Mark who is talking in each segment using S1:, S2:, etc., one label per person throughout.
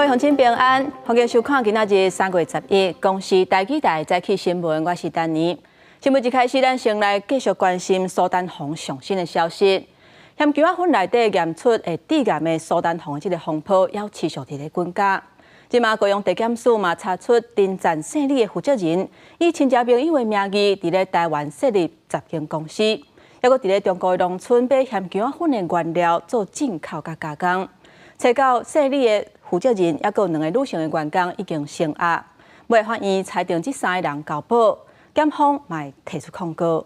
S1: 各位鄉親平安，歡迎收看今仔日3月11公視台語台早起新聞，我是丹妮。新聞一開始，咱先來繼續關心蘇丹紅上新的消息。薟薑仔粉內底驗出會致癌的蘇丹紅的這个風波，猶持續佇咧滾加。這馬高雄地檢署嘛查出頂站姓李的負責人，以親戚朋友的名義，佇咧台灣設立十間公司，猶閣佇咧中國的農村買薟薑仔粉的原料做進口佮加工。查到姓李的負責人，猶閣有兩个女性的員工已經聲押，尾法院裁定這三个人交保，檢方嘛會提出控告。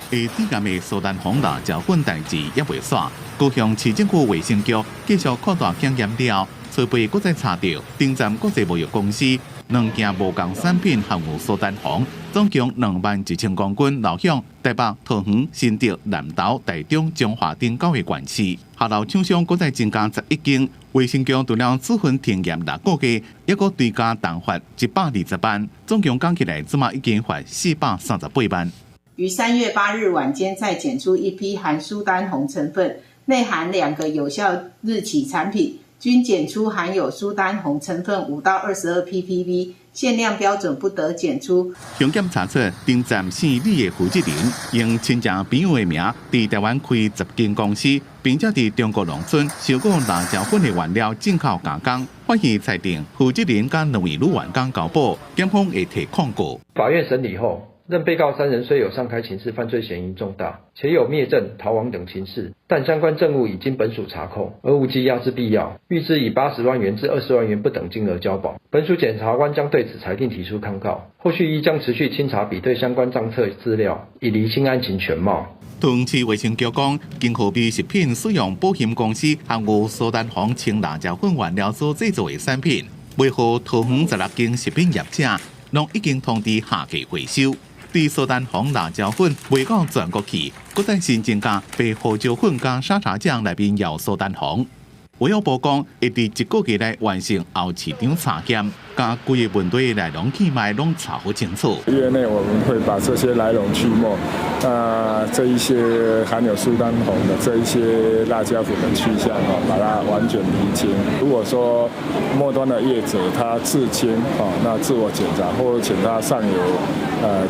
S2: 會致癌的蘇丹紅辣椒粉代誌猶未煞，高雄市政府衛生局繼續擴大檢驗了，初步閣再查著頂站國際貿易公司兩件無仝產品含有蘇丹紅，總共21,000公斤流向台北、桃園、新竹、南投、台中、彰化等九个縣市。下流廠商閣再增加11間，衛生局除了處分停業6個月，猶閣追加重罰120萬，總共加起來這馬已經罰438萬。
S3: 於3月8日晚間再檢出一批含蘇丹紅成分、內含兩個有效日期產品，均檢出含有蘇丹紅成分5到22 ppb，限量標準不得檢出。
S2: 刑檢查出頂站姓李的負責人，用親戚朋友的名，佇台灣開10間公司，並且佇中國農村收購辣椒粉的原料進口加工。法院裁定負責人佮兩位女員工交保，檢方會提控告。
S4: 法院審理後，認被告三人雖有上開情事，犯罪嫌疑重大，且有滅證、逃亡等情事，但相關證物已經本署查控，而無羈押之必要，諭知以80萬元至20萬元不等金額交保。本署檢察官將對此裁定提出抗告，後續亦將持續清查比對相關賬冊資料，以釐清案情全貌。
S2: 桃園市衛生局講，經和美食品使用保險公司含有蘇丹紅青辣椒粉原料所製作的產品，賣予桃園16間食品業者，攏已經通知下架回收。對蘇丹紅辣椒粉賣到全國去，閣再新增加白胡椒粉佮沙茶醬內面有蘇丹紅。衛福部講，會佇一個月內完成後市場查驗，將規个問題來龍去脈攏查好清楚。
S5: 月內我們會把這些來龍去脈，啊，這一些含有蘇丹紅的這一些辣椒粉的去向，哦，把它完全釐清。如果說末端的業者他自清，哦，那自我檢查，或者請他上游，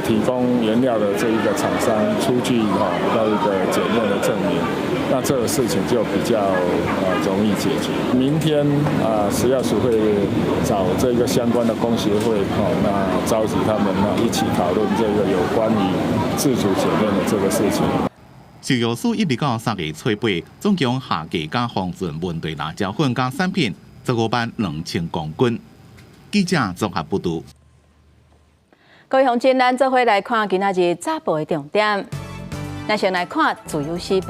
S5: 提供原料的這一個廠商出具，哈，那一個檢驗的證明，那這個事情就比較容易解決。明天啊，食藥署會找這個相關的工協會，哦，那召集他們，那一起討論這個有關於自主檢驗的這個事情。
S2: 食藥署一直到3月初8，總共下架佮封存問題辣椒粉佮產品15萬2千公斤。記者綜合報導。
S1: 各位鄉親，咱做伙來看今仔日早報的重點。咱先來看《自由時報》。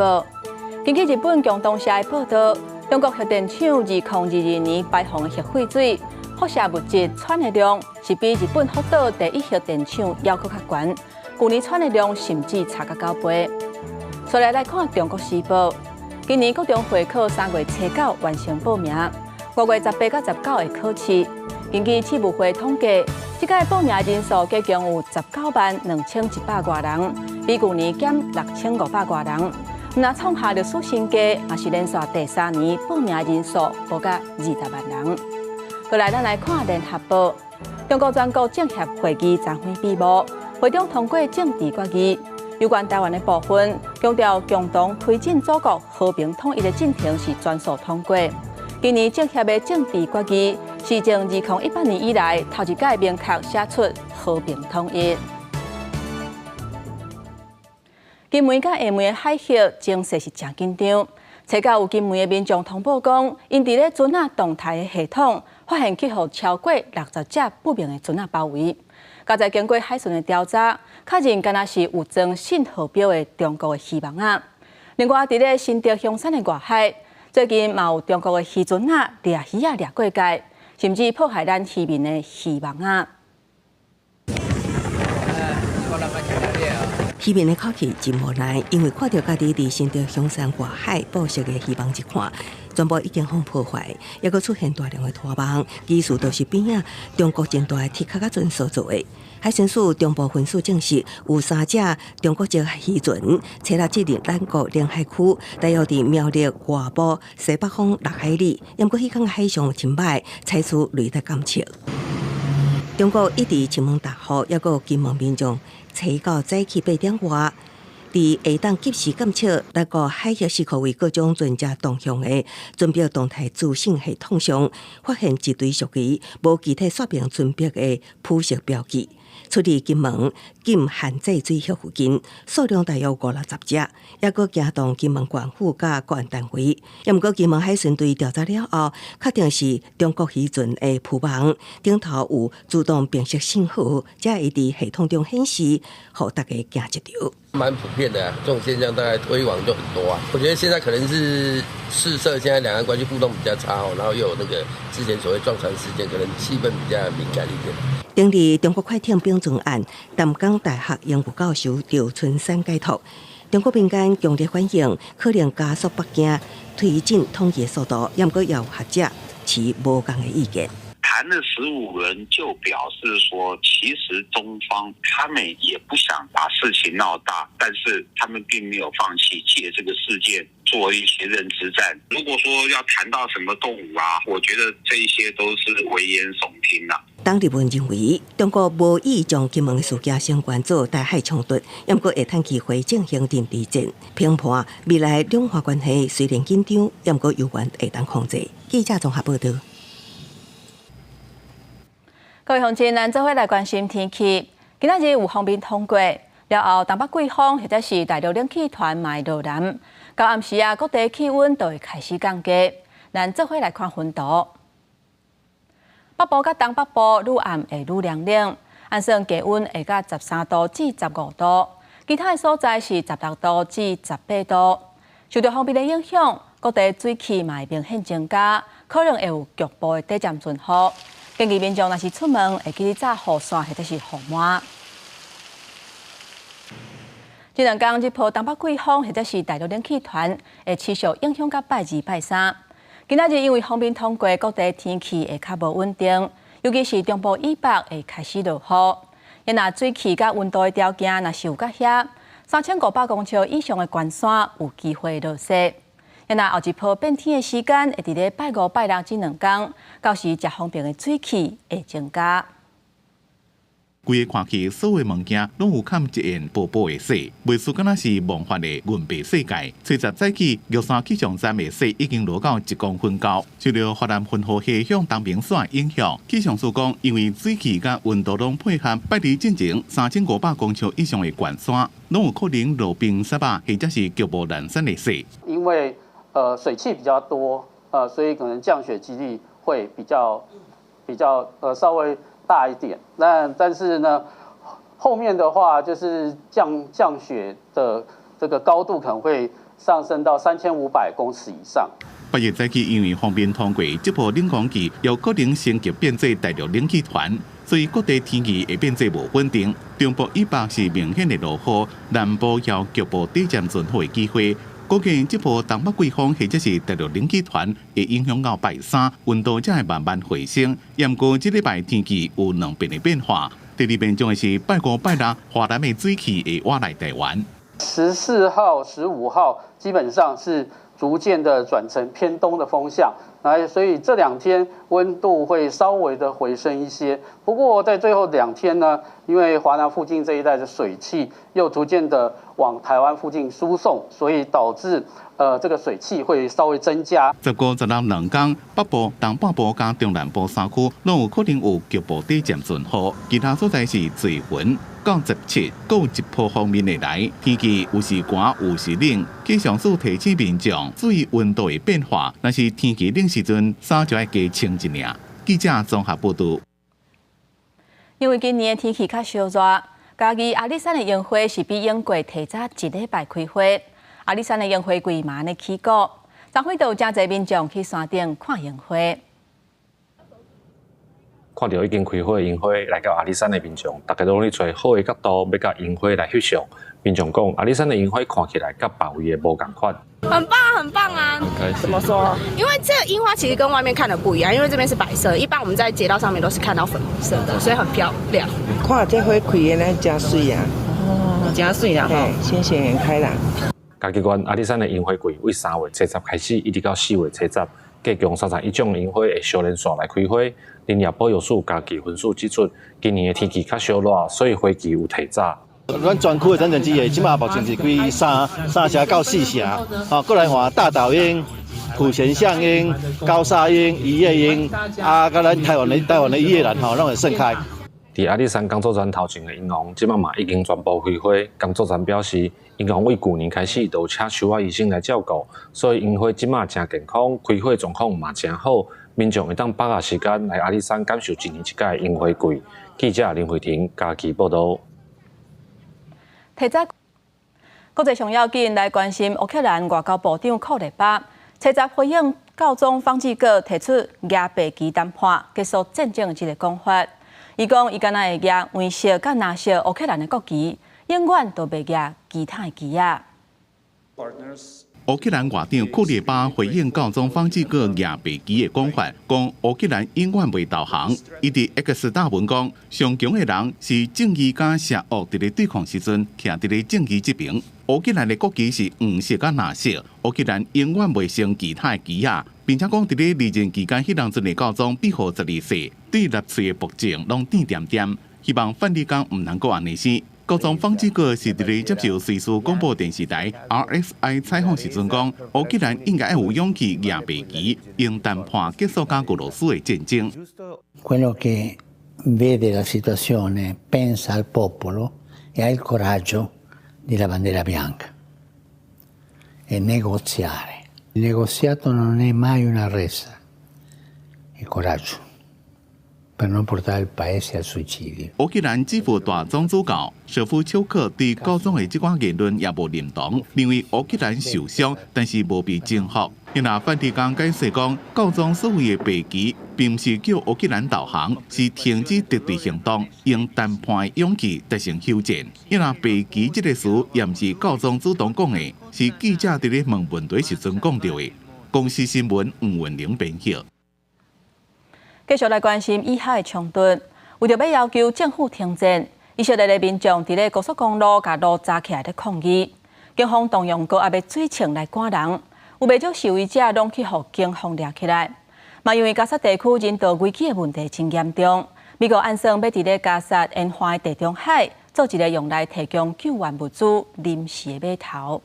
S1: 根據日本共同社的報道，中國核電廠2022年排放的核廢水輻射物質氚的量是比日本福島第一核電廠猶閣較懸，舊年氚的量甚至差甲9倍。再來來看《中國時報》，今年國中會考3月初9完成報名，5月18佮19會考試。根據試務會統計，這屆報名人數總共有192,100外人，比舊年減6500外人。毋但創下歷史新低，也是連續第三年報名人數無佮20萬人。過來，咱來看《聯合報》，中國全國政協會議昨昏閉幕，會中通過政治決議，有關台灣的部分，強調共同推進祖國和平統一的進程是全數通過。今年政協的政治決議是自2018年以來頭一擺明確寫出和平統一。金門佮廈門的海域情勢是誠緊張，初九有金門的民眾通報講，𪜶佇咧船仔動態的系統發現去予超過60隻不明的船仔包圍。佳哉經過海巡的調查，確認敢若是有裝信號標的中國的漁網仔。另外，佇咧新竹香山的外海，最近嘛有中國的漁船仔掠魚仔掠過界，甚至破壞咱漁民的漁網仔。
S6: 漁民的口氣真無奈，因為看著家己佇新竹香山外海布設的漁網一看，全部已經予破壞，猶閣出現大量的拖網，其實都是邊仔中國真大的鐵殼仔船所做的。海巡署中部分署證實，有三隻中國籍漁船，初六進入咱國領海區，大約佇苗栗外埔西北方6海里，毋過彼工海象真䆀，採取雷達監測。中國一直金門大雨，猶閣有金門民眾初九早起8點外，佇會當及時監測咱國海峽四箍圍各種船隻動向的船舶動態資訊系統上，發現一堆屬於無具體說明船舶的浮色標記。出佇金門禁限制水域附近，數量大約五六十隻，猶閣驚動金門縣府佮國安單位。毋過金門海巡隊調查了後，確定是中國漁船的浮網頂頭有自動辨識信號，才會佇系統中顯示，予大家驚一跳。
S7: 蠻普遍的，這種現象大概推網就很多啊。我覺得現在可能是事涉現在兩岸關係互動比較差哦，然後又有那個之前所謂撞船事件，可能氣氛比較敏感一點。
S6: 頂日中國快艇冰船案，淡江大學榮譽教授趙春山解讀，中國民間強烈反應，可能加速北京推進統一速度，毋過也有學者持無仝的意見。
S8: 談了15輪，就表示說，其實中方他們也不想把事情鬧大，但是他們並沒有放棄借這個事件做一些認知戰。如果說要談到什麼動武啊，我覺得這一些都是危言聳聽啦。
S6: 董立文認為，中國無意將金門事件升懸做台海衝突，毋過會趁機會進行認知戰，評判未來兩岸關係雖然緊張，毋過猶原會當控制。記者綜合報導。
S1: 各位鄉親，咱做伙來關心天氣。今仔日有鋒面通過，了後東北季風或者是大陸冷氣團嘛會落南，到暗時啊，各地氣溫就會開始降低。咱做伙來看溫度。北部佮東北部愈暗會愈涼冷，按算低溫會到13度至15度，其他的所在是16度至18度。受著鋒面的影響，各地水汽嘛會明顯增加，可能會有局部的短暫陣雨。建議民眾若是出門，會記得帶雨傘或者是雨帽。這兩工這波東北季風或者是大陸冷氣團會持續影響到拜二、拜三。今仔日因為鋒面通過，各地天氣會較無穩定，尤其是中部以北會開始落雨。若水汽佮溫度的條件若是有較遐，3500公尺以上的懸山有機會落雪。若後一波變天的時間會佇咧拜五、拜六這兩工，到時食方便的水汽會增加。
S2: 規个看去，所有物件攏有崁一片薄薄的雪，袂輸敢若是夢幻的銀白世界。初十早起，玉山氣象站的雪已經落到1公分高。受著華南雲雨系向東平線影響，氣象署講，因為水汽佮溫度攏配合，拜二進前3500公尺以上的懸山，攏有可能落冰雪仔，或者是局部攔山的雪。
S9: 因為水汽比較多，所以可能降雪幾率會比較稍微大一點。那但是呢，後面的話就是降雪的這個高度可能會上升到3500公尺以上。
S2: 拜日早起，因為鋒面通過這波冷空氣，有可能升級變做大陸冷氣團，所以各地天氣會變做無穩定。中部以北是明顯的落雨，南部有局部短暫陣雨的機會。估計這波東北季風或者是大陸冷氣團會影響到拜三，溫度才會慢慢回升。毋過這禮拜天氣有兩變的變化，第二變將會是拜五、拜六，華南的水汽會挖來台灣。
S9: 14號、15號基本上是逐漸的轉成偏東的風向，來，所以這兩天溫度會稍微的回升一些。不過在最後兩天呢，因為華南附近這一帶的水汽又逐漸的往台灣附近輸送，所以導致這個水汽會稍微增加。
S2: 15、16兩工，北部、東半部佮中南部三區攏有可能有局部短暫陣雨，其他所在是濟雲。到17，閣有一波鋒面會來，天氣有時寒有時冷。氣象署提醒民眾注意溫度的變化，若是天氣冷時陣，衫就愛加穿一領。記者綜合報導。
S1: 因為今年的天氣較燒熱，嘉義阿里山的櫻花是比往過提早一禮拜開花。阿里山的櫻花季嘛按呢起鼓，昨昏就有誠濟民眾去山頂看櫻花。
S10: 看著已經開花的櫻花來到阿里山的民眾，大家攏咧揣好的角度，欲佮櫻花來翕相。民眾講，阿里山的櫻花看起來佮別位的無仝款。
S11: 很棒，很棒啊！
S10: 很開心。
S11: 怎麼說？因為這櫻花其實跟外面看的不一樣，因為這邊是白色，一般我們在街道上面都是看到粉紅色的，所以很漂亮。
S12: 看這花開的呢，真媠啊！
S13: 哦，真媠啦！
S12: 嘿，心情很開朗。
S10: 嘉義縣阿里山的櫻花季，對3月30開始，一直到4月30，計共31種櫻花會相連線來開花。林業保育署嘉義分署指出，今年的天氣較燒熱，所以花期有提早。
S14: 咱全區的產地的，這馬目前是開三成到四成，吼，閣來換大島櫻、普賢象櫻、高砂櫻、榆葉櫻，啊，佮咱台灣的榆葉蘭吼，攏會盛開。
S10: 佇阿里山工作站頭前的櫻王，這馬嘛已經全部開花。工作站表示，櫻王對舊年開始就有請樹仔醫生來照顧，所以櫻花這馬誠健康，開花狀況嘛誠好。民眾會當把握時間來阿里山感受一年一屆的櫻花季。記者林慧婷嘉義報導。
S1: 提早國際上要緊來關心烏克蘭外交部長庫列巴，初十回應教宗方濟各提出舉白旗談判結束戰爭的這个講法。伊講伊敢若會舉黃色佮藍色烏克蘭的國旗，永遠都袂舉其他的旗仔。
S2: 烏克蘭外長庫列巴回應教宗方濟各舉白旗的講法，講烏克蘭永遠袂投降。伊佇 X 貼文講，上強的人是正義佮邪惡佇咧對抗時陣，徛佇咧正義這邊。烏克蘭的國旗是黃色佮藍色，烏克蘭永遠袂升其他的旗仔，並且講佇咧離任期間，彼當陣的教宗庇護十二世對納粹的暴政攏甜恬恬，希望梵蒂岡毋通閣按呢生。教宗方濟各是佇咧接受瑞士廣播電視台 RSI 採訪時陣講，烏克蘭應該有勇氣舉白旗，用談判結束佮俄羅斯的戰爭。
S15: Quello che vede la situazione pensa al popolo e ha il coraggio della bandiera bianca e negoziare. Il negoziato non è mai una resa, è coraggio per non portare il paese al suicidio。
S2: 烏克蘭之父大總主教舍夫丘克對教宗的這寡言論也無認同，認為烏克蘭受傷，但是無被征服。若梵蒂岡解釋講，教宗所謂的白旗，並毋是叫烏克蘭投降，是停止敵對行動，用談判的勇氣達成休戰。若白旗這个詞，也毋是教宗主動講的，是記者佇咧問問題時陣講著的。公視新聞吳文玲編譯。
S1: 繼續來關心以哈的衝突，為著欲要求政府停戰，以色列的民眾佇咧高速公路共路閘起來咧抗議，警方動用高壓的水槍來趕人，有袂少示威者攏去予警方掠起來。嘛，因為加薩地區人道危機的問題真嚴重，美國按算欲佇咧加薩沿岸的地中海做一个用來提供救援物資臨時的碼頭。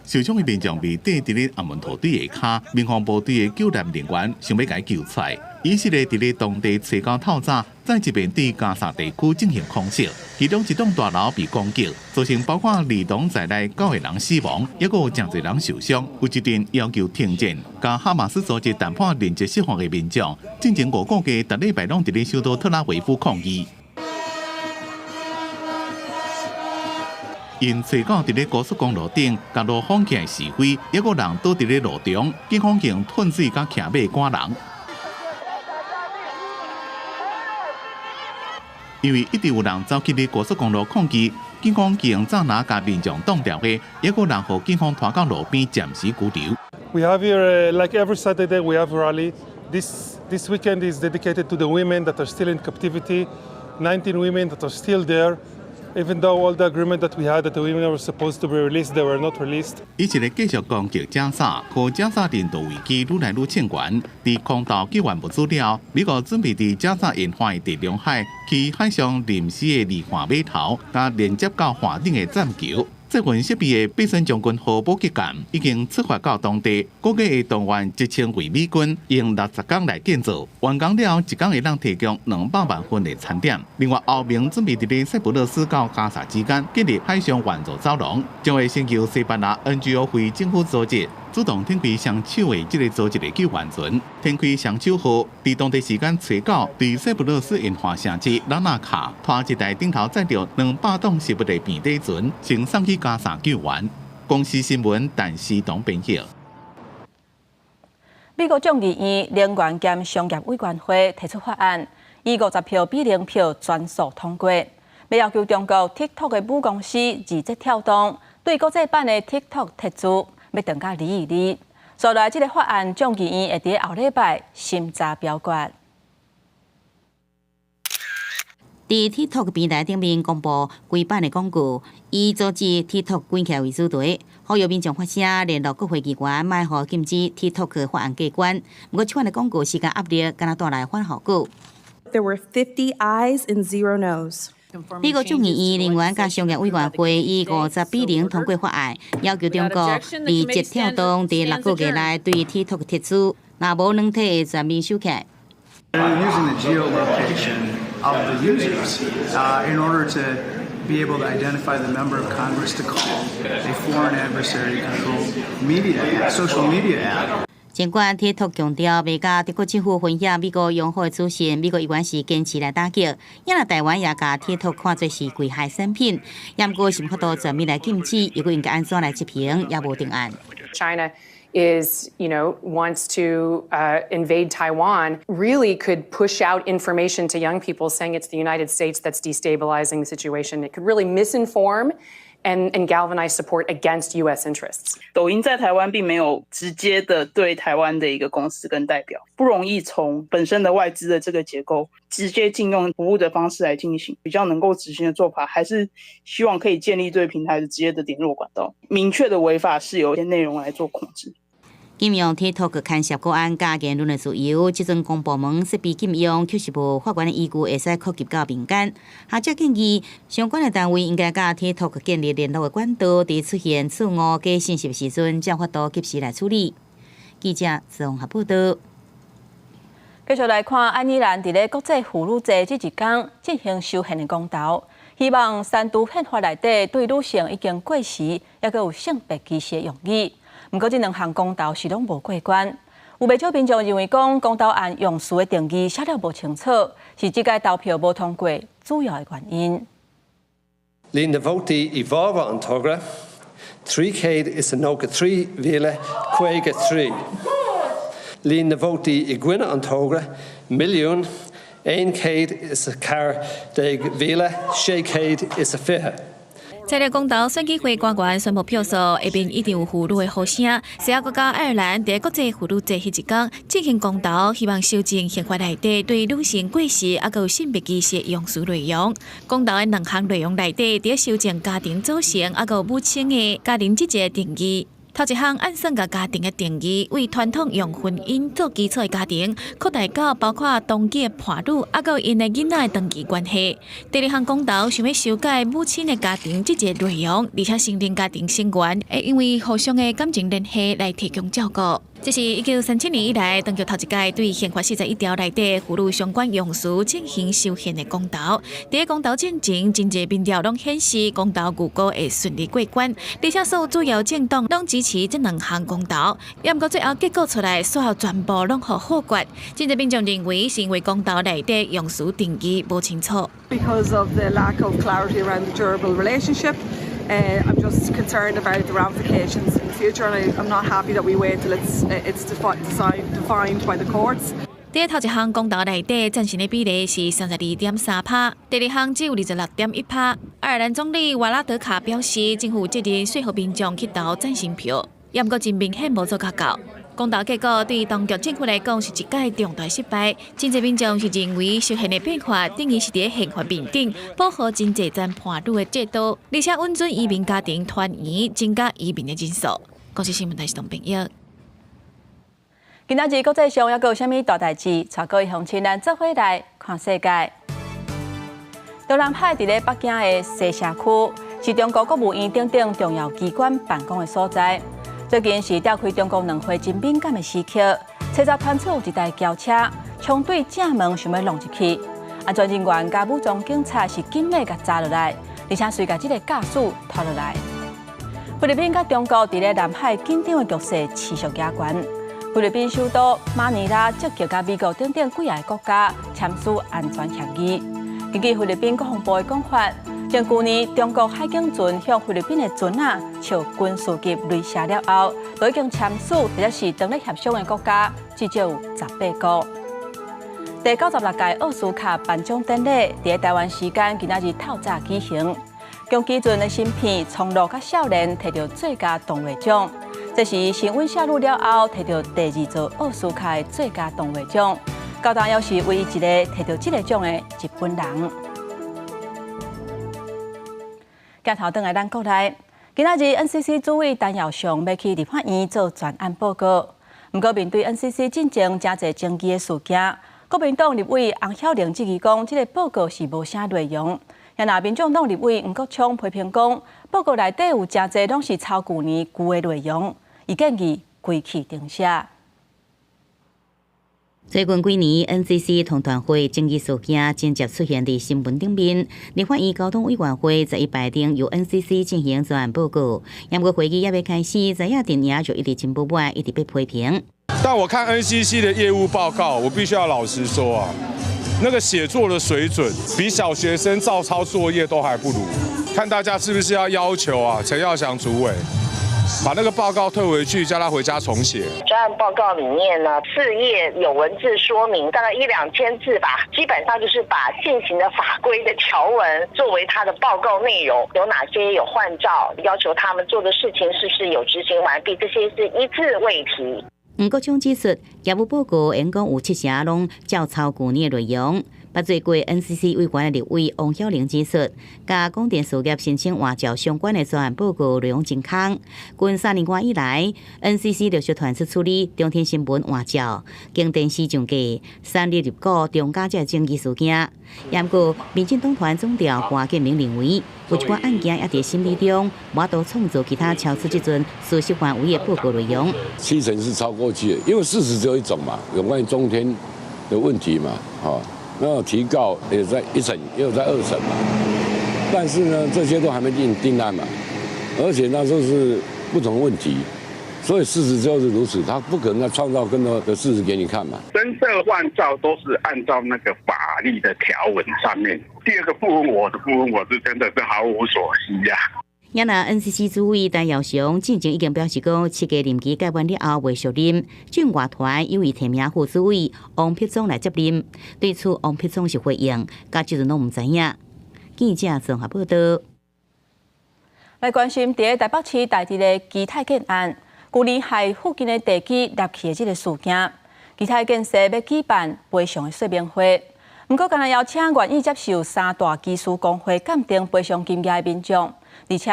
S2: 受傷的民眾被綴佇咧阿門塗堆下跤，民防部隊的救難人員想欲共救出來。以色列佇咧當地初九透早，再一遍對加薩地區進行空襲，其中一棟大樓被攻擊，造成包括兒童在內九個人死亡，抑閣有誠濟人受傷。有一陣要求停戰，佮哈馬斯組織談判人質釋放的民眾，進前五個月，逐禮拜攏佇咧首都特拉維夫抗議。𪜶初九佇咧高速公路頂，共路封起來示威，抑閣有人倒佇咧路中，警方用噴水佮騎馬趕人。因為一直有人走去咧高速公路抗議，警方用柵欄共民眾擋牢的，抑閣有人予警方拖到路邊暫時拘留。
S16: We have here, like every Saturday, we have a rally. This weekend is dedicated to the women that are still in captivity, 19 women that are still there. Even though all the agreement that we had that the women were supposed to be released, they were not released.
S2: 以色列繼續攻擊加薩，予加薩人道危機愈來愈衝懸。佇空投救援物資了，美國準備佇加薩沿岸的地中海起海上臨時的離岸碼頭，佮連接到岸頂的棧橋。這份設備的必勝將軍號補給艦已經出發到當地，估計會動員1000位美軍，用60天來建造。完工了，一工會當提供200萬份的餐點。另外，歐盟準備佇咧塞浦路斯到加薩之間建立海上援助走廊，將會先由西班牙 NGO 非政府組織主動展開雙手的這个組織的救援船，展開雙手號，佇當地時間初九，佇塞浦路斯沿岸城市拉納卡，拖一台頂頭載著200噸食物的平底船，先送去加薩救援。公視新聞，陳思東編譯。
S1: 美國眾議院能源兼商業委員會提出法案，以50票比0票全數通過，欲要求中國 TikTok 的母公司字節跳動對國際版的 TikTok 撤資，欲轉到2022。所來這个法案，眾議院會佇後禮拜審查表決。
S17: 佇 TikTok 平台頂面公布規版的廣告，以阻止 TikTok 關起來為主題，呼籲民眾發聲，聯絡國會議員，莫予禁止 TikTok 法案過關。毋過，這款的廣告施加壓力，敢若帶來反效果。
S18: There were 50 ayes and zero noes.
S17: 美國眾議院能源佮商業委員會以50比0通過法案，要求中國字節跳動佇6個月內對 TikTok 撤資，若無軟體會全面收起。
S19: Using the geolocation of the users in order to be able to identify the member of Congress to call a foreign adversary controlled media social media app.
S17: 儘管 TikTok 強調袂佮中國政府分享美國用戶的資訊，美國依然是堅持來打擊。因為台灣也共 TikTok 看做是危害產品，毋過是無法度全面來禁止，又閣應該按怎來執行，也無定案。
S20: China is wants to invade Taiwan, really could push out information to young people saying it's the United States that's destabilizing the situation. It could really misinform and galvanize support against U.S. interests.
S21: 抖音在台灣並沒有直接的對台灣的一個公司跟代表，不容易從本身的外資的這個結構直接禁用服務的方式來進行，比較能夠執行的做法，還是希望可以建立對平台的直接的聯絡管道，明確的違法是由一些內容來做控制。
S17: 禁用 TikTok 牽涉國安佮言論的自由，這陣公部門設備禁用，確實無法源的依據會使擴及到民間。學者建議，相關的單位應該佮 TikTok 建立聯絡的管道，佇出現錯誤假信息的時陣，才有法度及時來處理。記者綜合報道。
S1: 繼續來看，愛爾蘭佇咧國際婦女節這一工進行修憲的公投，希望刪除憲法內底對女性已經過時，抑閣有性別歧視的用語。毋過，這兩項公投是攏無過關。有袂少民眾認為講，公投案用詞的定義寫了無清楚，是這屆投票無通過主要的原因。
S22: Líon na vótaí i bhfabhar an togra, 393,053. Líon na vótaí i gcoinne an togra, 1,114,620.
S23: 這个公投選舉會官員宣布票數，下面一定有婦女的呼聲。西歐國家愛爾蘭佇國際婦女節彼一工進行公投，希望修正憲法內底對女性過時抑閣有性別歧視的用詞內容。公投的兩項內容內底，佇修正家庭組成抑閣有母親的家庭職責定義。頭一項按算共家庭的定義，為傳統用婚姻做基礎的家庭，擴大到包括同居的伴侶，抑閣有𪜶的囡仔的長期關係。第二項公投想欲修改母親的家庭這個內容，而且承認家庭成員會因為互相的感情聯繫來提供照顧。這是1937年以來，當局頭一擺對憲法41條內底婦女相關用詞進行修憲的公投。佇公投進前，真濟民調攏顯示公投預估會順利過關，而且所有主要政黨攏支持這兩項公投。毋過最後結果出來，所有全部攏予否決。真濟民眾認為是因為公投內底用詞定義無清楚。
S24: Because of the lack of clarity around the durable relationship. I'm just concerned about the ramifications in the future, and I'm not happy that we wait till it's defined by the courts.
S23: 佇頭一項公投內底贊成的比例是32.3%，第二項只有26.1%。愛爾蘭總理瓦拉德卡表示，政府有責任說服民眾去投贊成票，毋過真明顯無做較夠。公投結果對當局政府來講是一擺重大失敗。真濟民眾是認為修憲的變化等於是佇憲法面頂保護真濟層伴侶的制度，而且允准移民家庭團圓，增加移民的人數。公視新聞台是董朋友。
S1: 今仔日國際上猶閣有啥物大代誌？帶各位鄉親咱做伙來看世界。中南海佇咧北京的西城區，是中國國務院等等重要機關辦公的所在。最近是召開中國兩會真敏感的時刻，初十傳出有一台轎車衝對正門想欲弄入去，安全人員佮武裝警察是緊欲共閘落來，而且隨共這個駕駛拖落來。菲律賓佮中國佇咧南海緊張的局勢持續加懸。菲律賓首都馬尼拉積極佮美國等等幾个國家簽署安全協議。根據菲律賓國防部的講法，像舊年中國海警船向菲律賓的船仔笑軍事級雷射了後，就已經簽署或者是當咧協商的國家，至少有18國。第96屆奧斯卡頒獎典禮佇台灣時間今仔日透早舉行，宮崎駿的新片《蒼鷺佮少年》提著最佳動畫獎，這是神隱少女了後提著第二座奧斯卡的最佳動畫獎。到今猶是唯一一个提著這個獎的日本人。鏡頭轉來咱國內，今仔日 NCC 主委陳耀祥欲去立法院做專案報告，毋過面對 NCC 進前誠濟爭議的事件，國民黨立委洪曉玲質疑講，這个報告是無啥內容。若民眾黨立委黃國昌批評講，報告內底有誠濟攏是抄舊年舊的內容，伊建議規氣重寫。
S17: 最近幾年，NCC 通傳會爭議事件間接出現佇新聞頂面。立法院交通委員會十一排定由 NCC 進行專案報告，毋過會議猶未開始，在野陣營就一直真不滿，一直被批評。
S3: 但我看 NCC 的業務報告，我必須要老實說啊，那個寫作的水準比小學生照抄作業都還不如。看大家是不是要要求啊，陳耀祥主委把那個報告退回去，叫他回家重寫。
S4: 專案報告裡面呢，4頁有文字說明，大概一兩千字吧，基本上就是把現行的法規的條文作為他的報告內容，有哪些有換照，要求他們做的事情是不是有執行完畢，這些是一字未提。
S17: 黃國昌指出，業務報告應講有70%攏照抄舊年的內容。捌做過 NCC 委員的立委王曉玲指出，共廣電事業申請換照相關的專案報告內容真空。近3年外以來，NCC 陸續傳出處理中天新聞換照、經電視上架、三立入股中嘉這爭議事件。毋過，民進黨團總召關建明認為，有一寡案件猶佇審理中，無法度創造其他超出這陣事實範圍的報告內容。
S5: 七成是超過去的，因為事實只有一種嘛，有關於中天的問題嘛，那提告也在一審，也有在二審嘛，但是呢，這些都還沒定案嘛，而且那都是不同問題，所以事實就是如此，他不可能再創造更多的事實給你看嘛。
S8: 增設換照都是按照那個法律的條文上面。第二個部分，我的部分我是真的是毫無所悉呀。
S17: 也若 NCC 主委陳耀祥進前已經表示講，七個任期屆滿了後袂續任，政外團有意提名副主委王必忠來接任。對此，王必忠是回應，到這陣攏毋知影。記者綜合報道。
S1: 來關心佇台北市大直的基泰建案，舊年害附近的地基裂去的這个事件，基泰建設欲舉辦賠償的說明會，毋過敢若邀請願意接受三大機師公會鑑定賠償金額的民眾。而且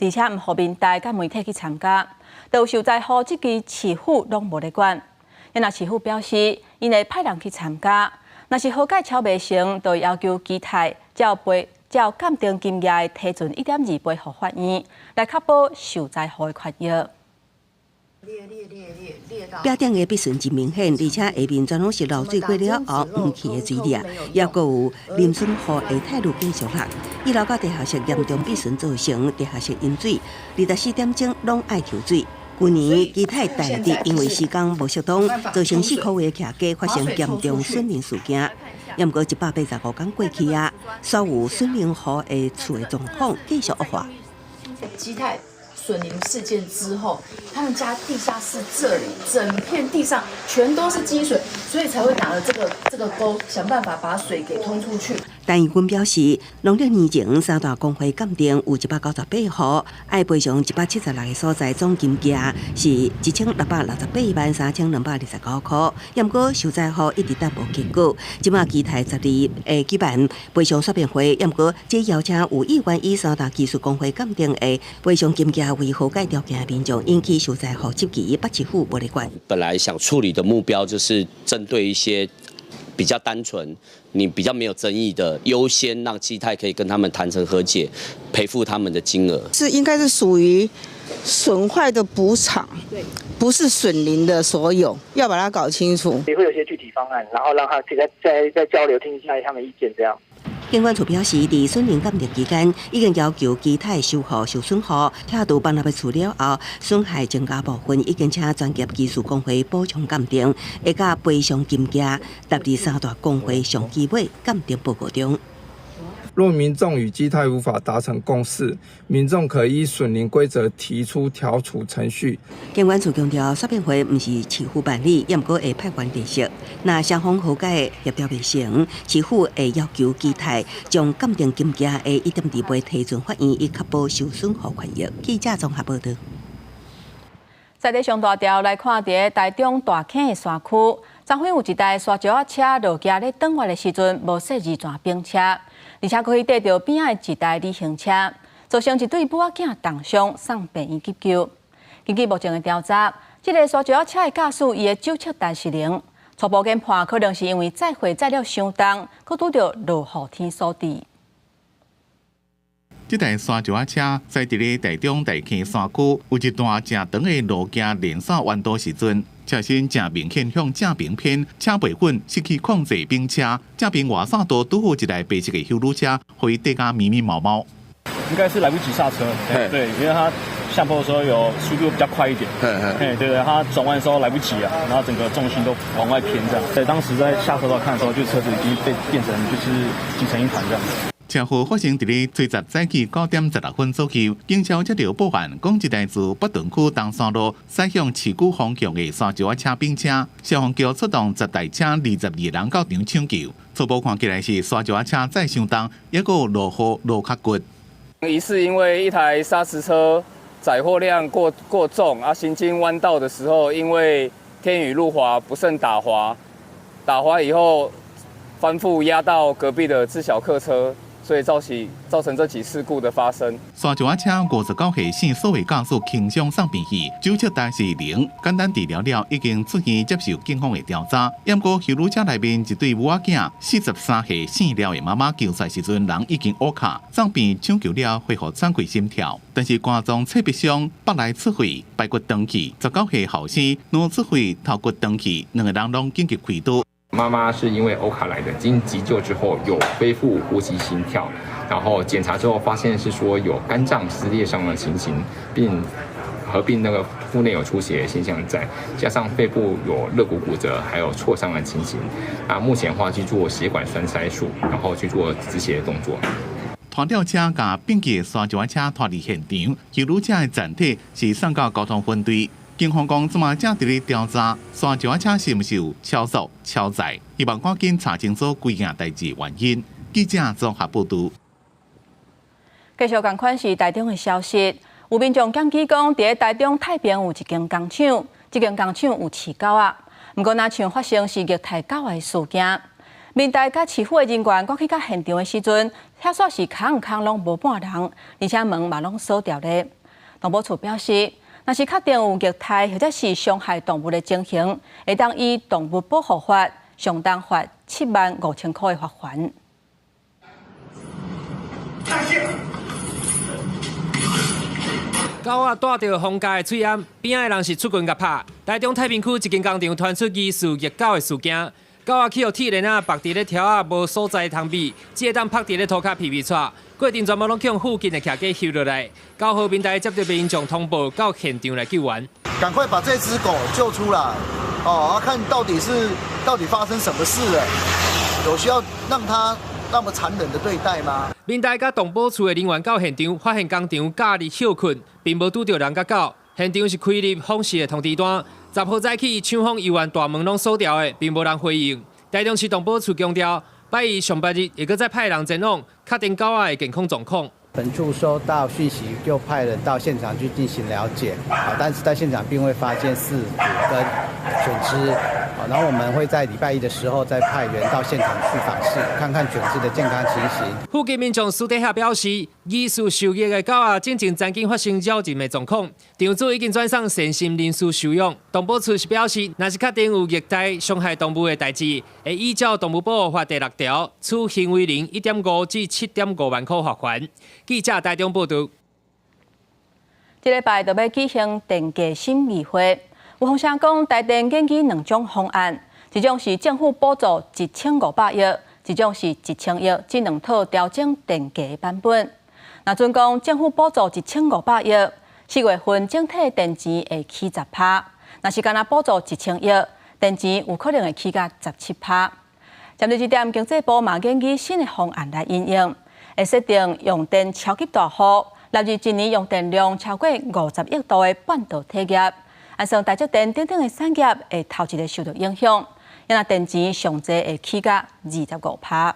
S1: 毋予民代佮媒體去參加，都受災戶這支市府攏無咧管。若市府表示，𪜶會派人去參加，若是和解敲袂成，就要求基泰照賠照鑑定金額的提存1.2倍予法院，來確保受災戶的權益。
S6: 壁頂的筆順真明顯，而且下面全攏是漏水過了後黃去的水裂，猶閣有淋損戶的態度繼續落。一樓佮地下室嚴重筆順造成地下室淹水，24點鐘攏愛抽水。舊年基泰大直因為施工無適當，造成4個月徛家發生嚴重損鄰事件。毋過185天過去啊，所有損鄰戶的厝的狀況繼續惡化。
S7: 基泰損鄰事件之後，他們家地下室這裡整片地上全都是積水，所以才會打了這個溝，想辦法把水給通出去。
S6: 陳義軍表示，農曆年前三大公會鑑定有198戶，愛賠償176個所在，總金額是1668萬3229塊。毋過受災戶一直等無結果，這馬基泰12會舉辦賠償說明會，毋過這邀請有意願以三大機師公會鑑定的賠償金額為和解條件的民眾，引起受災戶質疑，北市府無咧管。
S25: 本來想處理的目標就是針對一些比較單純、你比較沒有爭議的，優先讓基泰可以跟他們談成和解，賠付他們的金額。
S26: 是應該是屬於損壞的補償，不是損鄰的所有，要把它搞清楚。
S27: 也會有些具體方案，然後讓他可以再交流，聽一下他們意見，這樣。
S6: 警管處表示，佇損鄰鑑定期間，已經要求基泰修復受損戶，拆除崩落的厝了後，損害增加部分已經請專業機師公會補充鑑定，會佮賠償金額納入三大公會上期尾鑑定報告中。
S9: 若民眾與基泰無法達成共識，民眾可依損鄰規則提出調處程序。
S6: 監管處強調，說明會毋是市府辦理，也毋過會派員列席。若雙方和解協調袂成，市府會要求基泰將鑑定金額的1.2倍提呈法院，以確保受損戶權益。記者綜合報道。
S1: 在咧上大條來看，佇台中大坑的山區，昨昏有一台沙石仔車落崎咧轉彎的時陣，無設二線並車，而且閣去綴著邊仔的一台旅行車，造成一對母仔囝重傷，送病院急救。根據目前的調查，這个沙石仔車的駕駛伊的酒測值是零，初步研判可能是因為載貨載了傷重，閣拄著落雨天所致。
S2: 這台沙石仔車駛佇咧台中大坑山區，有一段誠長的路徑連線彎道時陣，車身誠明顯向正邊偏，車袂穩，失去控制並車，正邊外線道拄好一台白色的休旅車，予伊綴甲密密麻麻。
S10: 應該是來不及剎車，對，因為他下坡的時候有速度比較快一點，對對，他轉彎的時候來不及啊，然後整個重心都往外偏這樣。對，當時在下車道看的時候，就車子已經被變成就是擠成一團這樣。
S2: 車禍發生佇咧初十早起9點16分左右，警消接到報案，講一台自北屯區東山路駛向市區方向的沙石仔車並車，消防局出動10台車，22人到場搶救。初步看起來是沙石仔車載傷重，抑閣落雨路較滑。
S11: 疑似因為一台砂石車載貨量過重啊，行經彎道的時候，因為天雨路滑，不慎打滑，打滑以後翻覆壓到隔壁的自小客車。所以造成這起事故的發生。
S2: 沙石仔車59歲姓蘇的駕駛輕傷送病去，酒測值是零，簡單治療了，已經出院接受警方的調查。毋過休旅車內面一對母仔囝，43歲姓廖的媽媽救出來時陣，人已經烏卡，送病搶救了恢復喘氣心跳，但是肝臟切壁傷，腹內出血，排骨斷去。19歲後生腦出血，頭骨斷去，兩个人攏緊急開刀。
S12: 媽媽是因為歐卡來的，經急救之後有恢復呼吸心跳，然後檢查之後發現是說有肝臟撕裂傷的情形，並合併那個腹內有出血的現象在，加上肺部有肋骨骨折，還有挫傷的情形。啊，目前的話去做血管栓塞術，然後去做止血的動作。
S2: 拖吊車共變形的沙石仔車拖離現場，休旅車的殘體是送到交通分隊。警方講，這馬正佇咧調查沙石仔車是毋是有超速、超載，希望趕緊查清楚規件代誌原因。記者綜合報導。
S1: 繼續共款是台中的消息，有民眾檢舉講，佇台中太平有一間工廠，這間工廠有飼狗仔，毋過若像發生是虐待狗仔的事件。民代佮市府的人員趕去到現場的時陣，遐煞是空空攏無半人，而且門嘛攏鎖牢咧。動保處表示，若是確定有虐待或者是傷害動物的情形，會當依動物保護法上重罰7萬5千箍的罰鍰。
S13: 狗仔帶著封膠的喙罨，邊仔的人是出拳共拍。台中太平區一間工廠傳出疑似虐狗的事件，狗仔去予鐵鏈仔縛佇咧柱仔，無所在通避，只會當縛佇咧塗跤皮皮掣。過程全部攏去予附近的騎機翕落來。9號民代接到民眾通報，到現場來救援。
S14: 趕快把這隻狗救出來，哦，看到底是到底發生什麼事了？有需要讓它那麼殘忍的對待嗎？
S13: 民代佮動保處的人員到現場，發現工廠假日歇睏，並無拄著人佮狗。現場是開立訪視的通知單。10號早起，廠方猶原大門攏鎖牢的，並無人回應。台中市動保處強調，拜一上拜日會閣再派人前往確定狗仔的健康狀況。
S15: 本處收到訊息，就派人到現場去進行了解，啊，但是在現場並未發現飼主跟犬隻，然後我們會在禮拜一的時候再派員到現場去訪視，看看犬隻的健康情形。
S13: 附近民眾私底下表示，疑似受虐的狗仔進前曾經發生咬人的狀況，場主已經轉送善心人士收養。動保處是表示，若是確定有虐待傷害動物的代誌，會依照動物保護法第6條，處行為人1.5至7.5萬塊罰鍰。記者台中報道。
S1: 這禮拜就欲舉行電價審議會，有風聲講台電研擬兩種方案，一種是政府補助1500億，一種是1000億，這兩套調整電價的版本。若準講政府補助1500億，4月份整體電錢會起10%；若是干焦補助1000億，電錢有可能會起到17%。針對這點，經濟部嘛研擬新的方案來因應。會設定用電超級大戶，納入一年用電量超過50億度的半導體業，按算台積電等等的產業會頭一个受到影響，因為電錢上濟會起價25%。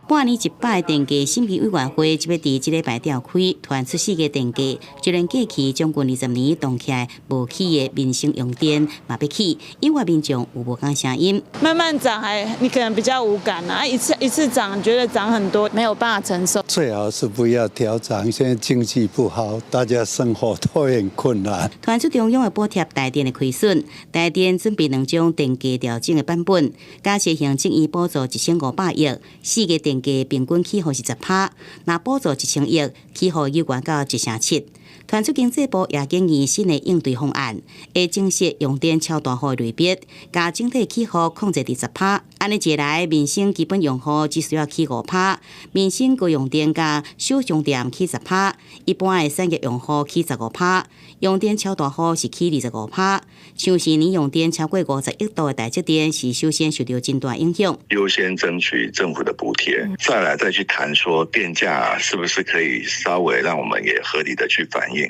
S17: 半年一擺電價審議委員會這欲佇這禮拜召開，突然出四个電價，就連過去將近20年凍起來無起的民生用電嘛欲起，引發民眾有無仝聲音。
S16: 慢慢漲還你可能比較無感啊，一次一次漲覺得漲很多，沒有辦法承受。
S18: 最好是不要調漲，現在經濟不好，大家生活都很困難。
S17: 傳出中央會補貼台電的虧損，台電準備兩種電價調整的版本，假設行政院補助1500億，四个電價平均起幅是10%，若補助1000億，起幅有懸到1.7%。傳出經濟部也建議新的應對方案，會增設用電超大戶的類別，共整體起幅控制佇10%。按呢一來，民生基本用戶只需要起5%，民生高用電佮小商店起10%，一般的產業用戶起15%，用電超大戶是起25%。像是年用電超過50億度的台積電，是首先受到真大影響。
S19: 優先爭取政府的補貼，再來再去談說電價是不是可以稍微讓我們也合理的去反映。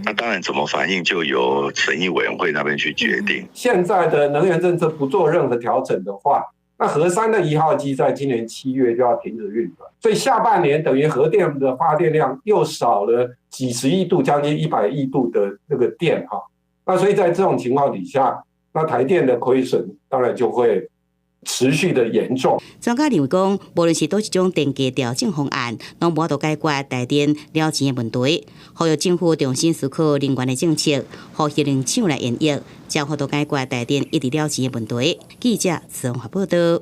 S19: 那當然，怎麼反映就由審議委員會那邊去決定。
S20: 現在的能源政策不做任何調整的話，那核三的一號機在今年7月就要停止運轉，所以下半年等於核電的發電量又少了幾十億度，將近100億度的那個電哈。那所以在這種情況底下，那台電的虧損當然就會持續的嚴重。
S17: 專家認為講，無論是佗一種電價調整方案，攏無法度解決台電了錢的問題。呼籲政府重新思考能源的政策，予核能廠來延役，才有法度解決台電一直了錢的問題。記者陳華報道。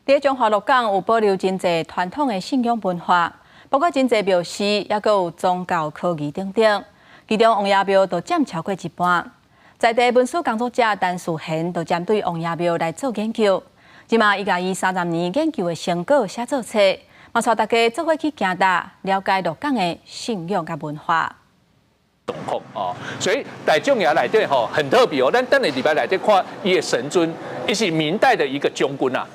S1: 佇彰化鹿港有保留真濟傳統的信仰文化，包括真濟廟寺，抑閣有宗教科儀等等。其中王爺廟就佔超過一半。在地文史工作者陳樹賢就針對王爺廟來做研究，這馬伊共伊30年研究的成果寫做冊，嘛帶大家做伙去行踏，了解鹿港的信仰佮文化。
S21: 狀況哦，所以大眾爺內底吼很特別哦。咱等下禮拜內底看伊的神尊，伊是明代的一個將軍啊，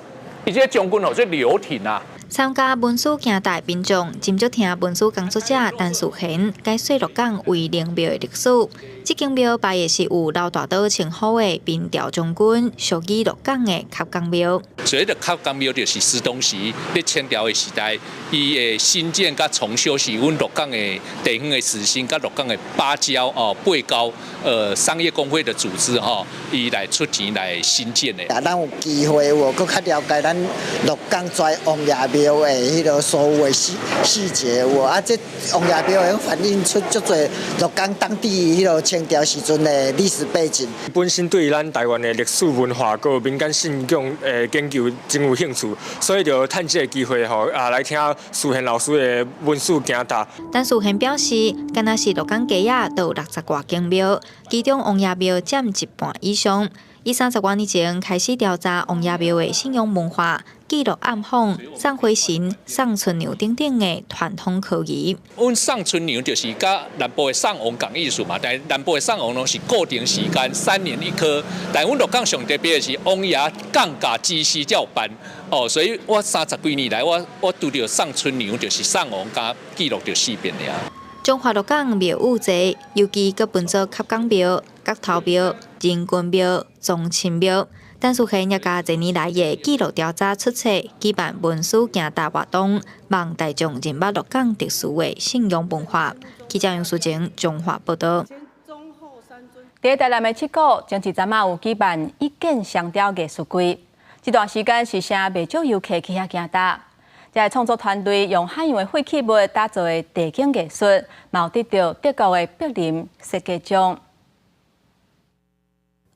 S21: 伊這個將軍吼叫劉廷啊。
S23: 參加文史行踏民眾，斟酌聽文史工作者陳樹賢解說鹿港威靈廟的歷史。這間廟拜的是有劉大刀稱呼的明朝將軍，屬於鹿港的磕公廟。
S21: 所謂的磕公廟，就是司當時佇清朝的時代，伊的新建佮重修是阮鹿港的地方的士紳佮鹿港的八郊哦八高商業公會的組織吼，伊來出錢來新建的。
S22: 啊，咱有機會有閣較了解咱鹿港跩王爺廟的彼个所有的細節有無？啊，這王爺廟會反映出足濟鹿港當地彼个清朝時陣的歷史背景。
S24: 本身對咱台灣的歷史文化閣民間信仰的研究真有興趣，所以就趁這个機會吼啊來聽樹賢老師的文史行踏。
S23: 陳樹賢表示，敢若是鹿港街仔都有60外間廟，其中王爺廟佔一半以上。伊30外年前開始調查王爺廟的信仰文化，記錄暗訪、送花神、送春娘等等的傳統科儀。
S21: 阮送春娘就是佮南部的送王仝意思嘛，但南部的送王攏是固定時間，3年一科。但阮鹿港上特別的是王爺降駕之時才有辦哦，所以我30幾年來，我拄著送春娘就是送王，佮記錄著四遍爾。
S23: 彰化鹿港廟宇濟，尤其閣分做磕公廟、角頭廟、仁君廟、宗親廟。陳樹賢也共這年來的記錄調查出冊，舉辦文史行踏活動，望大眾認捌鹿港特殊的信仰文化。記者楊淑靜彰化報道。
S1: 佇台南的七股，前一陣仔有舉辦一劍雙雕藝術季，這段時間是誠袂少遊客去遐行踏。這个創作團隊用海洋的廢棄物打造的地景藝術，嘛有得到德國的柏林設計獎。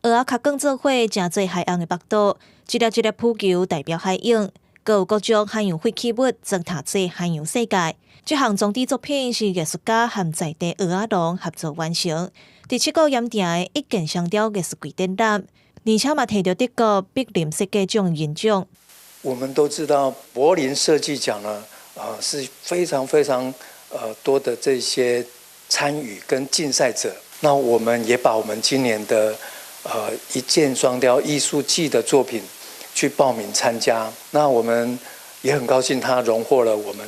S28: 蚵仔殼捲做伙，成做海洋的腹肚，一粒一粒浮球代表海洋，閣有各種海洋廢棄物裝塔做海洋世界。這項裝置作品是藝術家和在地蚵仔農合作完成。佇七股鹽埕的一劍雙雕藝術季展覽，而且嘛摕著德國柏林設計獎銀獎。
S29: 我們都知道柏林設計獎呢，是非常非常多的這些參與跟競賽者。那我們也把我們今年的一箭雙雕藝術季的作品去報名參加。那我們也很高興，他榮獲了我們，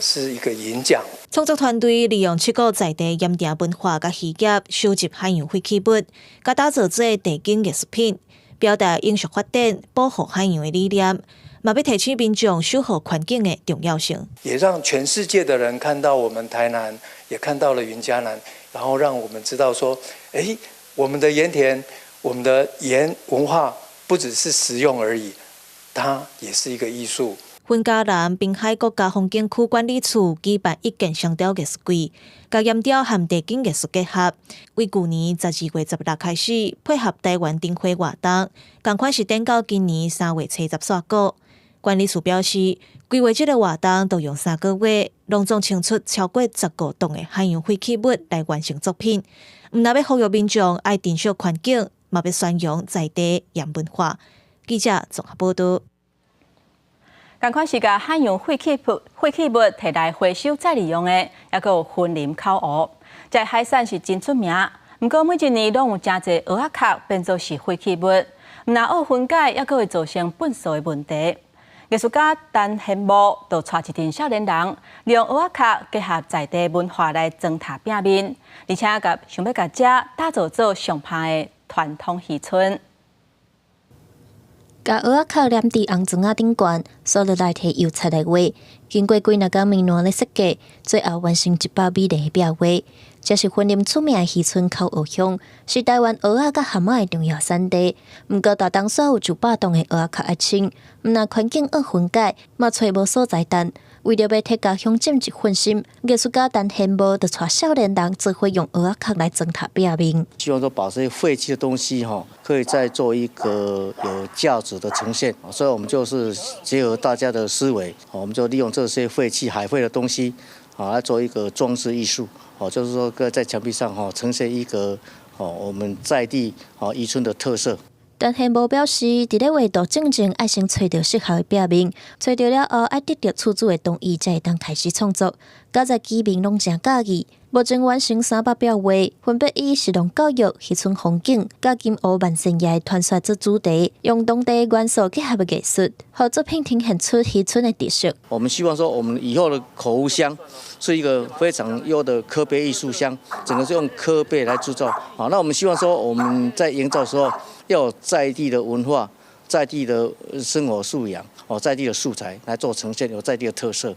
S29: 是一個銀獎。
S28: 創作團隊利用七股在地鹽埕文化佮漁業，收集海洋廢棄物，共打造做地景藝術品，表達永續發展、保護海洋的理念，嘛欲提醒民眾守護環境的重要性。
S29: 也讓全世界的人看到我們台南，也看到了雲嘉南，然後讓我們知道說，欸，我們的鹽田，我們的鹽文化不只是食用而已，它也是一個藝術。
S28: 雲嘉南濱海國家風景區管理處舉辦一件雙雕藝術季，共鹽雕和地景藝術結合。為舊年12月16開始，配合台灣燈會活動，仝款是展到今年3月70煞閣。管理處表示，規劃這个活動都用3個月，攏總清出超過15噸的海洋廢棄物來完成作品。毋但欲呼籲民眾愛珍惜環境，嘛欲宣揚在地鹽文化。記者綜合報導。
S1: 仝款是共海洋廢棄物提來回收再利用的，猶閣有雲林口湖，這海產是真出名。毋過每一年攏有誠濟蚵仔殼變做是廢棄物，毋但惡分解，猶閣會造成糞埽的問題。藝術家陳賢模就帶一陣少年人，利用蚵仔殼結合在地文化來裝塔餅面，而且共想欲共這打造做上拍的傳統漁村。
S3: 共蚵仔殼黏佇紅磚仔頂懸，刷落來提油漆來畫。經過幾若工綿爛咧設計，最後完成一幅美麗的壁畫。這是雲林出名的漁村口湖鄉，是台灣蚵仔佮蚶仔的重要產地。毋過逐冬煞有100噸的蚵仔殼愛清，毋但環境惡分解，嘛揣無所在擲。為著欲提共鄉鎮一份心，藝術家陳賢模就帶少年人做伙用蚵仔殼來裝塔壁面。
S4: 希望說把這些廢棄的東西哈，可以再做一個有價值的呈現。所以我們就是結合大家的思維，我們就利用這些廢棄海廢的東西，啊，來做一個裝置藝術。哦，就是說，在牆壁上哈，呈現一個哦，我們在地哦漁村的特色。
S3: 陳賢模表示，佇咧畫圖進前，愛先揣著適合的壁面，揣著了後，愛得著厝主的同意，才會當開始創作。佳哉居民攏誠佮意，目前完成300壁畫，分別以食農教育、漁村風景、佮金湖萬仙爺傳說做主題，用當地元素結合的藝術，予作品呈現出漁村的特色。
S4: 我們希望說，我們以後的口湖鄉是一個非常優的刻碑藝術鄉，整個是用刻碑來製造。好，那我們希望說，我們在營造的時候，要有在地的文化、在地的生活素養、哦，在地的素材來做呈現，有在地的特色。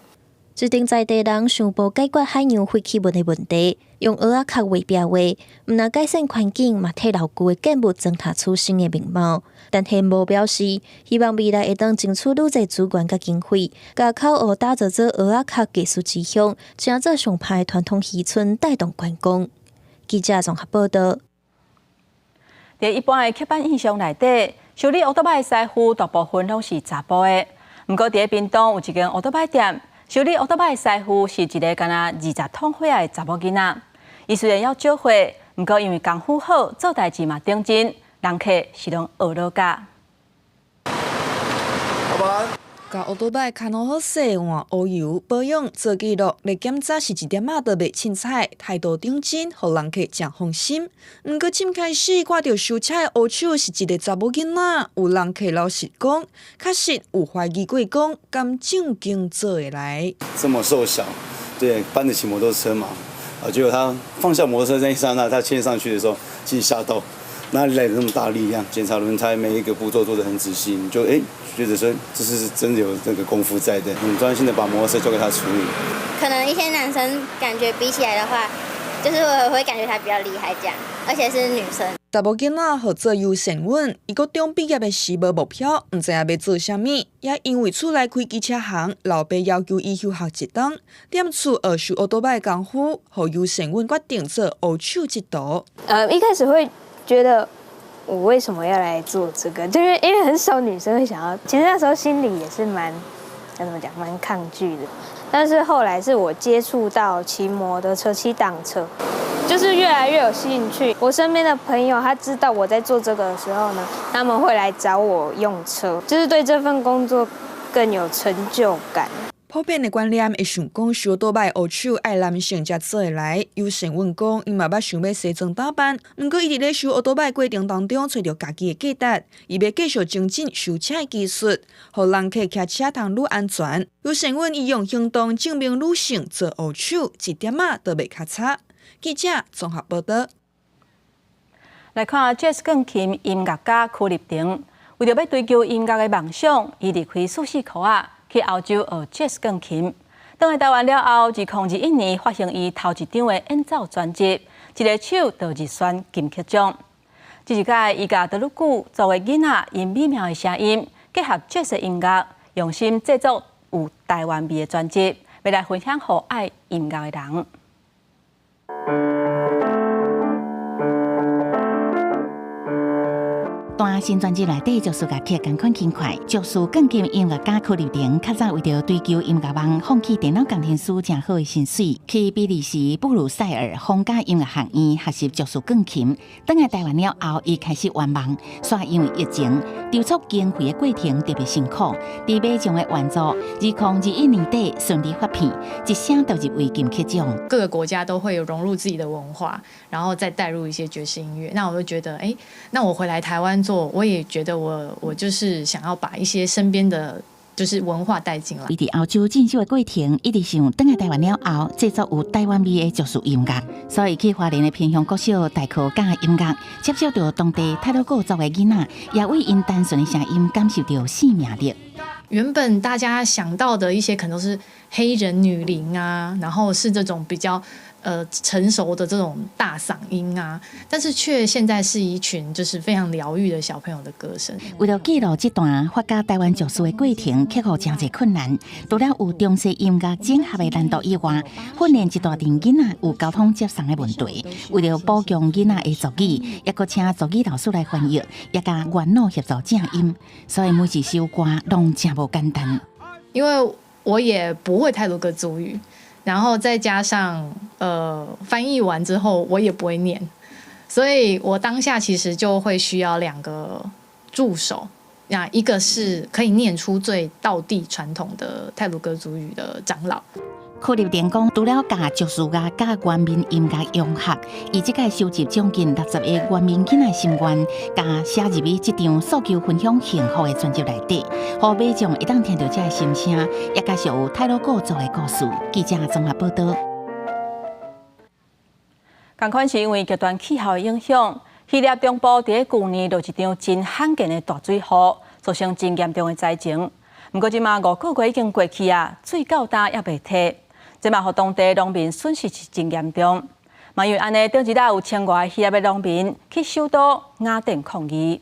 S3: 這陣在地人想無解決海洋廢棄物的問題，用蚵仔殼畫壁畫，毋但改善環境，嘛替老舊的建物裝塔出新的面貌。陳賢模表示，希望未來會當爭取愈濟資源佮經費，共口湖打造做蚵仔殼藝術之鄉，成做上拍的傳統漁村，帶動觀光。記者綜合報導。
S1: 佇一般的刻板印象內底，修理烏托擺的師傅大部分攏是查埔的。毋過佇咧屏東有一間烏托擺店，修理烏托擺的師傅是一个敢若20通歲仔的查某囡仔。伊雖然猶少歲，毋過因為功夫好，做代誌嘛認真，人客是攏學落甲。
S5: 共烏托擺牽好好勢，換烏油保養做記錄，連檢查是一點仔都袂凊彩，態度認真，予人客誠放心。毋過，佚開始看著修車的烏手是一个查某囡仔，有人客老實講，確實有懷疑過，講敢正經做會來。
S7: 這麼瘦小，對，搬得起摩托車嘛？啊，結果他放下摩托車那一剎那，他牽上去的時候，其實嚇到。哪裡來的那麼大力量？檢查輪胎每一個步驟做得很仔細，你就覺得說這是真的有這個功夫在的，很專心的把摩托車交給他處理。
S8: 可能一些男生感覺比起來的話，就是我會感覺他比較厲害這樣，而且是女生。
S5: 查某囡仔號做游善穩，伊高中畢業的時無目標，毋知影欲做啥物，也因為厝內開機車行，老爸要求伊休學一冬，踮厝學修烏托擺功夫，予游善穩決定做烏手這途。
S9: 一開始會覺得我為什麼要來做這個？就是因為很少女生會想要。其實那時候心裡也是蠻，該怎麼講，蠻抗拒的。但是後來是我接觸到騎摩托車、騎擋車，就是越來越有興趣。我身邊的朋友他知道我在做這個的時候呢，他們會來找我用車，就是對這份工作更有成就感。
S5: 普遍的觀念會想講，修倒擺學手愛男性才做會來。有傳聞講，伊嘛捌想欲西裝打扮，毋過伊佇咧修烏多擺過程當中，揣著家己的價值。伊欲繼續精進修車的技術，予人客騎車通愈安全。有傳聞伊用行動證明女性做烏手一點仔都袂較差。記者綜合報道。
S1: 來看爵士鋼琴音樂家曲立廷，為著欲追求音樂的夢想，伊離開舒適圈仔，去歐洲學爵士鋼琴。轉來台灣了後，2021年發行伊頭一張的演奏專輯，一个手就入選金曲獎。這一擺，伊共德魯固族的囡仔𪜶美妙的聲音，結合爵士音樂，用心製作有台灣味的專輯，欲來分享予愛音樂的人。
S17: 彈新專輯內底爵士樂曲仝款輕快，爵士鋼琴音樂家柯立廷較早為著追求音樂夢，放棄電腦工程師誠好的薪水，去比利時布魯塞爾皇家音樂學院學習爵士鋼琴。轉來台灣了後，伊開始圓夢，煞因為疫情籌措經費的過程特別辛苦。佇馬眾的援助，2021年底順利發片，一聲就入圍金曲獎。
S2: 各個國家都會有融入自己的文化，然後再帶入一些爵士音樂。那我就覺得，欸，那我回來台灣做，我也覺得我就是想要把一些身邊的就是文化帶進來。
S17: 伊佇歐洲進修的過程，一直想轉來台灣了後，製作有台灣味的爵士音樂，所以去花蓮的偏鄉國小代課教音樂，接觸著當地太魯閣族的囡仔，也為𪜶單純的聲音感受著生命力。
S2: 原本大家想到的一些可能都是黑人女伶啊，然後是這種比較成熟的這種大嗓音啊，但是卻現在是一群就是非常療癒的小朋友的歌聲。
S17: 為了記錄這段發展台灣爵士的過程，克服誠濟困難，除了有中西音樂整合的難度以外，訓練一大陣囡仔有交通接送的問題。為了補強囡仔的族語，猶閣請族語老師來翻譯，也共元老協助正音，所以每一首歌攏誠無簡單。
S2: 因為我也不會太魯閣族語。然後再加上，翻譯完之後我也不會念，所以我當下其實就會需要兩個助手，那一個是可以念出最道地傳統的太魯閣族語的長老。
S17: 柯立廷講，除了共爵士樂佮原民音樂融合，伊這擺收集將近60個原民囡仔心願，共寫入去這張訴求分享幸福的專輯內底，予民眾會當聽著這个心聲，也繼續有太魯閣族的故事。記者綜合報道。
S1: 仝款是因為極端氣候的影響，希臘中部佇舊年落一場真罕見的大水雨，造成真嚴重的災情。毋過這馬5個月已經過去啊，水到今猶未退。這嘛，予當地農民損失是真嚴重。嘛，因為按呢，頂一日有千外希臘的農民去首都雅典抗議。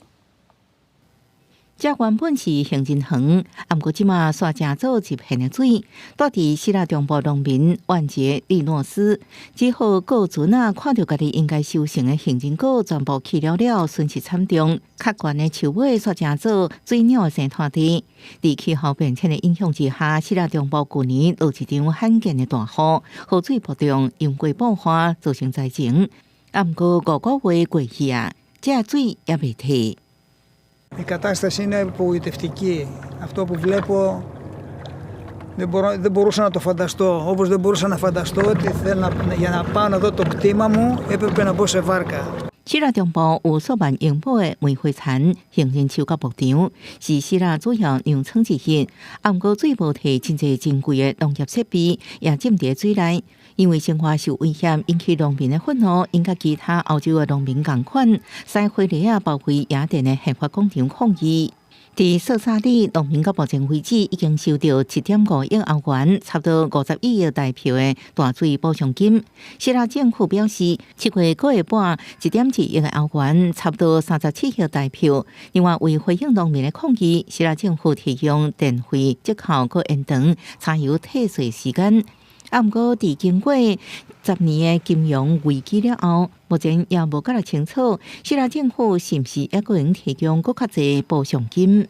S6: 這原本是杏仁園，毋過這馬煞成做一片的水。蹛佇希臘中部農民萬傑利諾斯，只好顧船仔看著家己應該收成的杏仁果全部去了了，損失慘重。較懸的樹尾煞成做水鳥的生湠地。佇氣候變遷的影響之下，希臘中部舊年落一場罕見的大雨，河水暴漲，淹過爆發，造成災情。毋過5個月過去啊，這水猶未退。
S10: Η κατάσταση είναι απογοητευτική. Αυτό που βλέπω δεν μπορούσα να το φανταστώ. Όπως δεν μπορούσα να φανταστώ ότι για να πάω να δω το κτήμα μου έπρεπε να μπω σε βάρκα.
S6: 希臘中部有數萬英畝的玫瑰田、杏仁樹佮牧場，是希臘主要糧倉之一。毋過水無退，真濟珍貴的農業設備也浸佇水內。因為生活受威脅，引起農民的憤怒，𪜶佮其他歐洲的農民仝款，駛火車仔包圍雅典的憲法廣場抗議。佇色薩里，農民到目前為止已經收著7.5億歐元，差不多51億台幣的大水補償金。希臘政府表示，7月閣會撥1.2億的歐元，差不多37億台幣。另外，為回應農民的抗議，希臘政府提供電費折扣，閣延長柴油退稅時間。毋過，佇經過10年的金融危機了後，目前也無較清楚，希臘政府是毋是猶閣會提供閣較濟補償金。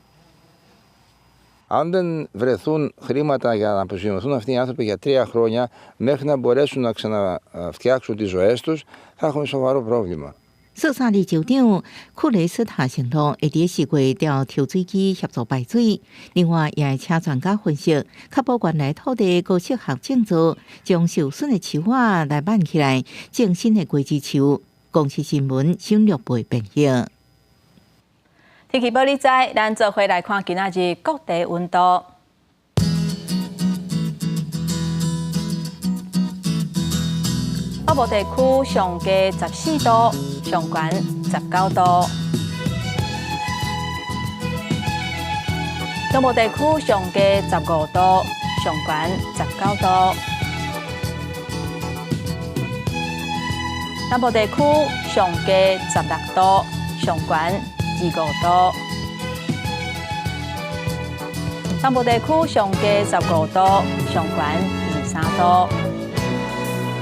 S11: Αν δεν βρεθούν χρήματα για να αποζημιωθούν αυτοί οι άνθρωποι για 3 χρόνια μέχρι να μπορέσουν να ξαναφτιάξουν τις ζωές τους, θα έχουμε σοβαρό πρόβλημα.
S6: 色薩利州長庫雷斯塔承諾會佇4月調抽水機協助排水，另外也會請專家分析，確保原來土地閣適合種植，將受損的樹仔來挽起來，種新的果子樹。公視新聞省略背編譯。
S1: 天氣報你知，咱做伙來看今仔日各地溫度。北部地區上低14度，上懸19度；中部地區上低15度，上懸19度；南部地區上低16度，上懸25度；東部地區上低15度，上懸23度。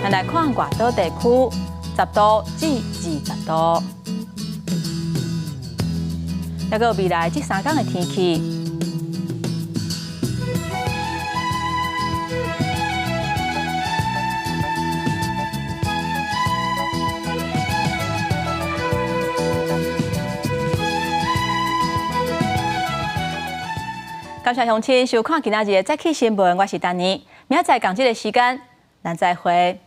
S1: 咱來看外島地區，10度至20度。抑閣有未來這3天的天氣。感謝鄉親收看今仔日的早起新聞，我是丹妮，明仔載仝這个時間，咱再會。